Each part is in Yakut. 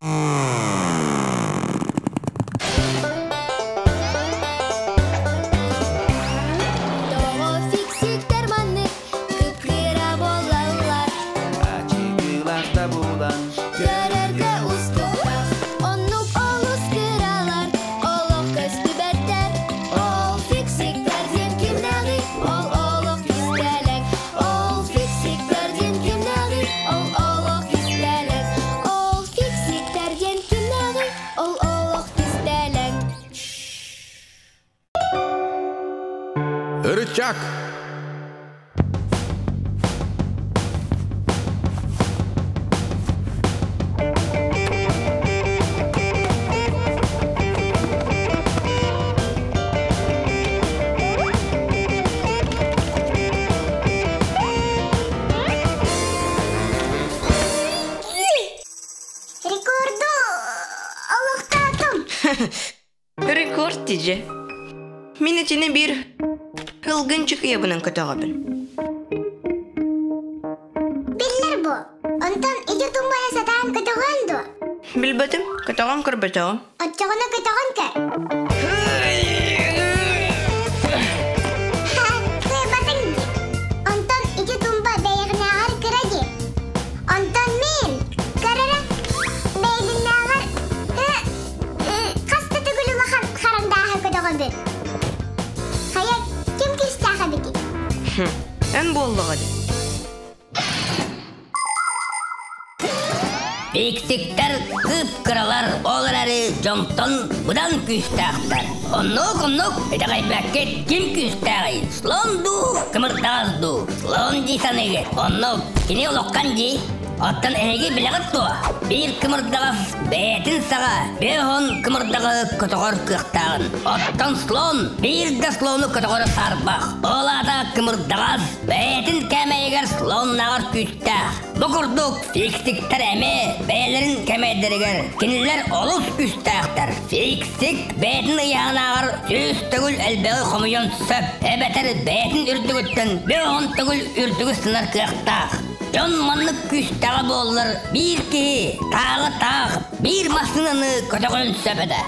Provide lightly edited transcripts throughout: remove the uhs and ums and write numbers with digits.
Тоҕо фиксиктэр маннык кып-кыра буолаллар? Ачыкылаах да булан Көрөргө устуктаах, оннук олус кыралар, олох көстүбэттэр. Ол фиксиктэр диэн кимнээҕий? Ол олох кистэлэҥ. Ол фиксиктэр диэн кимнээҕий? Ол олох кистэлэҥ. Ол фиксиктэр диэн кимнээҕий? Ол олох кистэлэҥ. Рычаг! Рекорду олохтоотум. Рекорд тиже. Мин итини биир ылгын чыкыйабынан көтөҕөбүн. Биллэр бу. Онтон ити тумбаны сатаан көтөҕөн дуо? Билбэтим, көтөҕөн көрбөтөҕүм. Оччоҕуна көтөҕөн көр. Кыайбатыҥ дии. Онтон ити тумба бэйэҕинээҕэр кыра дии. Онтон мин көрөрө бэйэбиннээҕэр хас да төгүл улахан харандааһы көтөҕөбүн. Хайа, ким күүстээх эбитий? Эн буоллаҕа дии. Бииктиктэр кып-кыралар, ол эрээри дьонтон быдан күүстээхтэр. Оннук-оннук итэҕэйбэккит ким күүстээҕий? Слон дуу, кымырдаҕас дуу? Слон дии саныыгыт. Оннук, кини улаххан дии. Оттон эһиги билэҕит дуо? Биир кымырдаҕас бэйэтин саҕа бөһөн кымырдаҕы көтөҕөр кыахтааҕын. Оттон слон биир да слону көтөҕөрө саарбах. Ол аата кымырдаҕас бэйэтин кээмэйигэр слоннааҕар күүстээх. Бу курдук фиксиктэр эмиэ бэйэлэрин кэмэйдэригэр кинилэр олус күүстээхтэр. Фиксик бэйэтин ыйааһынааҕар 100 төгүл элбэҕи хомуйуон сөп, эбэтэр бэйэтин үрдүгүттэн 50 төгүл үрдүгү сынар кыахтаах. Дьон маннык күүстээҕэ буоллар биир киһи тааҕы таах биир массыынаны көтөҕүөн сөп этэ.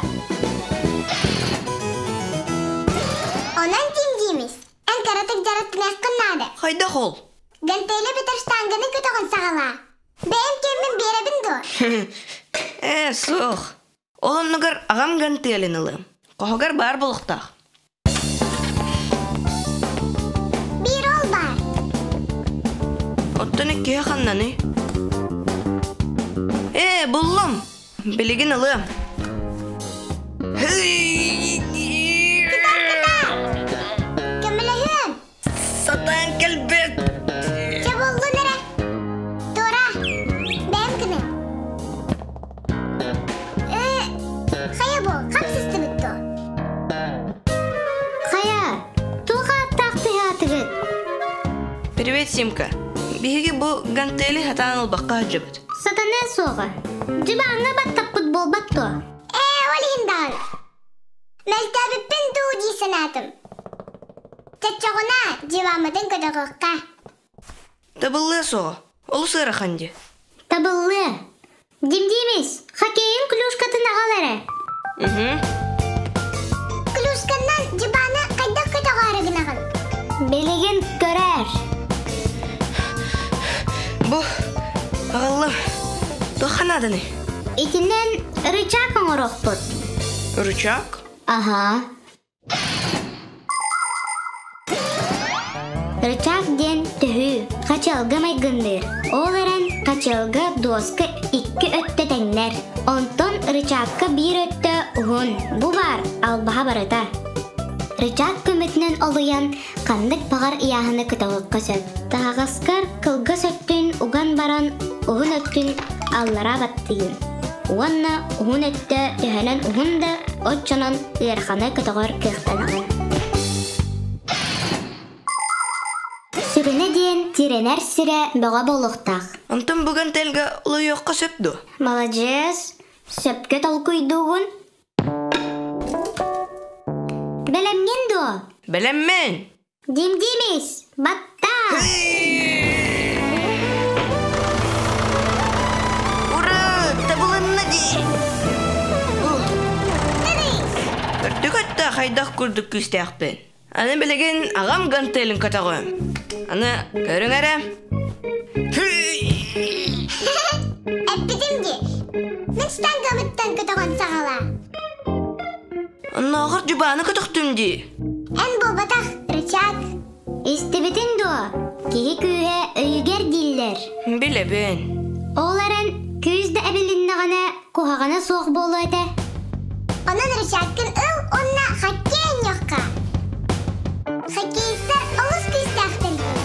Онон Тим Димис, эн кыратык дьарыктаныаххын наада. Хайдах ол? Гантели бүтэр штанганы көтөҕөн саҕалаа. Бэйэм киэммин биэрэбин дуо? Ээ, суох. Ол оннугар аҕам гантелин ылыам. Хоһугар баар буолуохтаах. Биир ол баар. Оттон иккиһэ ханнаный? Ээ, буллум. Билигин ылыам. Кытар, кытар! Көмөлөһүөм. Сатаан кэлбэт. Чэ буллун эрэ. Тура, бэйэм гыныам. Э, хайа бу, хам сыстыбыт дуо? Хайа, туох ааттаах тыһаатыгыт? Привет, Симка. Биһиги бу гантели хатаан ылбакка сылдьабыт. Сатана суоҕа. Дьыбааҥҥа баттаппыт буолбат дуо? Ээ, ол иһин даҕаны. Мөлтөөбүппүн дуу дии санаатым. Чоччоҕуна диваммытын көтөҕүөххэ. Табыллыа суоҕа. Олус ыарахан дии. Табыллыа. Димдиимис, хоккейын клюшкатын аҕал эрэ. Угу. Клюшканнан диваны хайдах көтөҕөөрү гынаҕын? Билигин көрөр. Бу аҕаллым. Туохха нааданый? Итинэн рычаг оҥоруохпут. Рычаг? Аһаа. Рычаг диэн төһүү, хачыалга майгынныыр. Ол эрэн хачыалга дуоска икки өттө тэҥнэр. Онтон рычагка биир өттө уһун. Бу баар албаһа барыта. Рычаг көмөтүнэн олуйан ханнык баҕар ыйааһыны көтөҕүөххэ сөп. Таһаҕаскар кылгас өттүн уган баран уһун өттүн аллараа баттыйын. Уонна уһун өттө төһөнөн уһун да, оччонон ыараханы көтөҕөр кыахтанаҕын. Сүрүнэ диэн тирэнэр сирэ бөҕө буолуохтаах. Онтон бүгүн тэлгэ улуйуохха сөп дуо? Маладьыас, сөпкө толкуйдуугун. Бэлэмҥин дуо? Бэлэммин! Дим-димис, баттаа! Ура! Табылынна дии! хайдах курдук күүстээхпин. Аны билигин аҕам гантелин көтөҕүм. Аны көрүҥ эрэ. Эппитим дии. Мин штангабыттан көтөҕөн саҕалаа. Оннооҕор дьубааны көтөхтүм дии. Эн буолбатах, рычаг. Истибитин дуо? Киһи күүһэ өйүгэр дииллэр. Билэбин. Ол эрэн күүс да эбилиннэҕинэ куһаҕана суох буолуо этэ. Онон рычагкын ыл уонна хоккей оонньуохха. Хоккеистар олус күүстээхтэр дии.